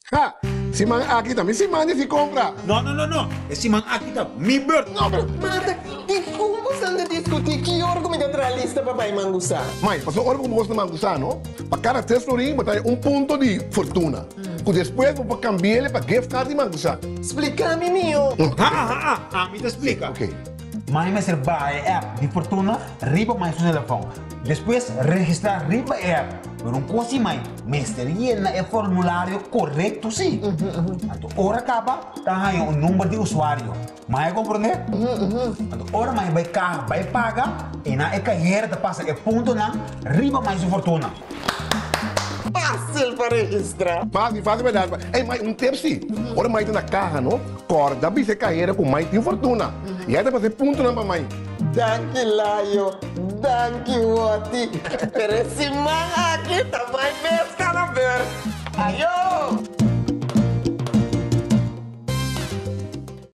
Ha! Siman aki ta mi siman di si compra. No, no, no, no. E siman aki ta mi beurt. No, pero. Mata, dikon bosan ta diskutí ki ora ku mi ta traha lista pa bai mangusá? Mai, pasobra ora ku bo gosta mangusá, no? Pa kada tres florin bo ta haña un punto di fortuna, ku despues bo por kambi'el pa gift card di mangusá. Splika mi mihó. Ha, ha, ha, ami ta splika. Oké. Mai mester baha e app di Fortuna riba mai su telefòn. Despues registrá riba e app. Pero un kos si mai, mester yena e formulario korekto si. Anto ora kaba ta haña un number di usuario. Mai a komprondé? Anto ora mai bai kaha bai paga, einan e kahera ta pasa e puntonan riba mai su Fortuna. Fásil pa registrá. Fásil, fásil pa dar. Ey, mai, un tip si. Ora mai ta na kaha, no, kòrda bisa e kahera ku mai tin fortuna. I ei ta pasa e puntonan pa mai. Danki Layo, danki Wotty. Pero e siman aki ta mai mes kana bèr. Ayo!